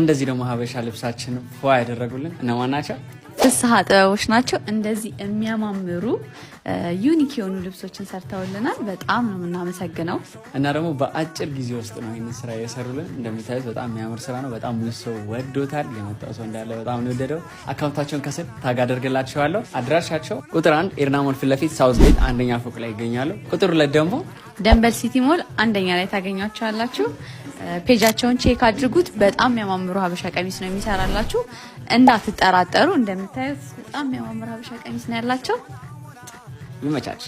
እንደዚህ ደግሞ ሀበሻ ልብሳችን ፏ ያደረጉልን እነማን ናቸው? ፍስሀ ጥበቦች ናቸው። እንደዚህ የሚያማምሩ unique የሆኑ ልብሶችን ሰርተውልናል። በጣም ነው የምናመሰግነው። እና ደግሞ በአጭር ጊዜ ውስጥ ነው ይህንን ስራ የሰሩልን። እንደምታዩት በጣም የሚያምር ስራ ነው። በጣም ብዙ ሰው ወዶታል። የመጣው ሰው እንዳለ በጣም ነው የወደደው። Account ኣቸውን ከስር tag አደርግላችኋለሁ። አድራሻቸው ቁጥር 1 ኤርና ሞል ፊት ለፊት ሳውዝ ጌት አንደኛ ፎቅ ላይ ይገኛሉ። ቁጥር 2 ደግሞ ደንበል ሲቲ ሞል አንደኛ ላይ ታገኟቸዋላችሁ። Page ኣቸውን check አድርጉት። በጣም የሚያማምሩ ሀበሻ ቀሚስ ነው የሚሰራላችሁ፣ እንዳትጠራጠሩ። እንደምታዩት በጣም የሚያማምሩ ሀበሻ ቀሚስ ነው ያላቸው። ይመቻች።